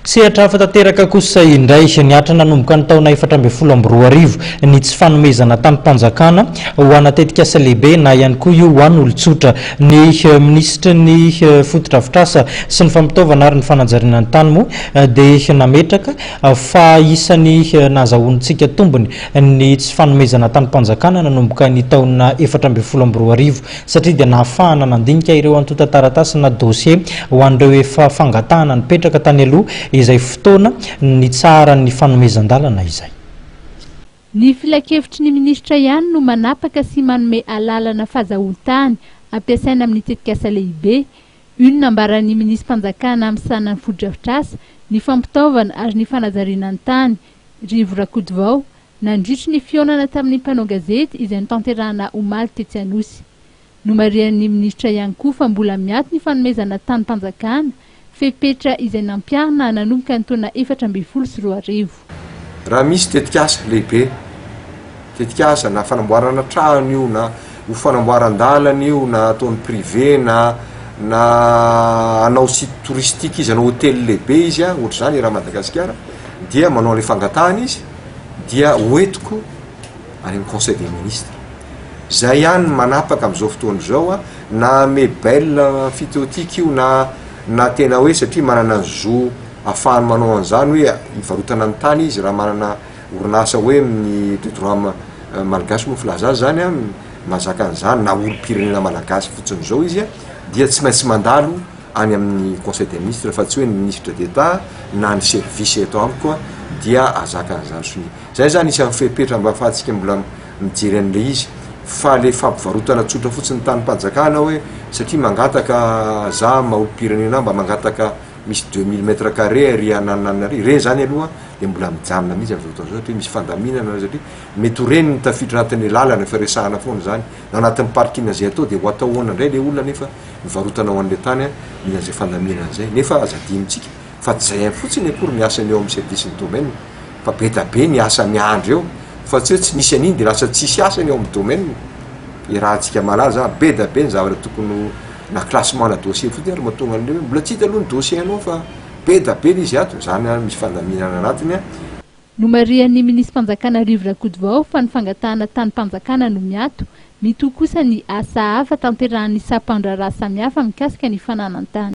Sehatra hafa tanteraka kosa indray, nihatra nanomboka ny taona 2014 ny tsy fanomezana tanim-panjakana ho ana tetikasa lehibe na ihany koa io ho an'olon-tsotra. Ny minisitry ny fotodrafitrasa sy ny fampitaovana ary ny fanajariana ny tany moa dia nametraka fa isan'ny nahazahoantsika tombony ny tsy fanomezana tanim-panjakana nanomboka ny taona 2014 satria dia nahafahana nandinika ireo antontan-taratasy na dossier ho an'ireo efa fangatahana nipetraka tany aloha izay fotoana nitsaharan'ny fanomezan-dalana izay. Ny filankevitry ny minisitra ihany no manapaka sy manome alalana fahazahoan-tany ampiasaina amin'ny tetikasa lehibe. Io no nambaran'ny minisitrim-panjakana misahana ny fotodrafitrasa, ny fampitaovana ary ny fanajariana ny tany, Rivo Rakotovao, nandritry ny fihaonana tamin'ny mpanao gazety izay notanterahana omaly tetsy Anosy. Nomarihan'ny minisitra ihany koa fa mbola miato ny fanomezana tanim-panjakana, fepetra izay nampiharina nanomboka ny taona 2014. Raha misy tetikasa lehibe, tetikasa na fanamboarana trano io na ho fanamboaran-dalana io na ataon'ny privé na na hanao site touristique izy, hanao hotely lehibe izy ohatr'izany eran'i Madagasikara dia manao an'ilay fangatahana izy dia hoentiko any amin'ny conseil des ministres. Zay ihany ny manapaka amin'izao fotoana izao a, na ame bail emphytéotique io na na tena hoe satria manana ny zo ahafahany manao an'izany hoe hivarotana ny tany izy raha manana orinasa hoe amin'ny de droit malgache moa filaza azy zany a, mahazaka an'izany na olom-pirenena malagasy fotsiny izao izy a, dia tsy maintsy mandalo any amin'ny conseil des ministres fa tsy hoe ny ministre d'Etat na ny service eto amiko dia ahazaka an'izany sonia. Zay zany isan'ny fepetra mba afahantsika mbola mijery an'ilay izy fa le fampivarotana tsotra fotsiny tanim-panjakana hoe satria mangataka za maha olom-pirenena mba mangataka misy 2000 mètres carrés ary ananana ary ireny zany aloha dia mbola mijanona mihitsy amin'izao fotoana izao satria misy fandaminana satria mety ho reny ny tafiditra anatin'ny lalana efa resahana foana izany na anatin'ny parking zay atao dia ho atao ahoana indray le olona nefa nivarotana ho an'ilay tany mila an'izay fandaminana izay nefa aza adinontsika fa tsy zay fotsiny akory ny asany eo amin'ny service ny domaine fa be da be ny asa miandry eo fa tsy hoe tsy misy an'iny de lasa tsisy asany eo amin'ny domaine iarahantsika malaza be da be ny zavatra tokony na classement na dossier fotsiny ary mahatonga an'le hoe mbola tsy hita aloha ny dossier anao fa be da be le izy ato zany a misy fandaminana anatiny a. Nomarihan'ny minisitrim-panjakana Rivo Rakotovao fa ny fangatahana tanim-panjakana no miato, mitohy kosa ny asa hafa tanterahan'ny sampan-draharaha samihafa mikasika ny fananan-tany.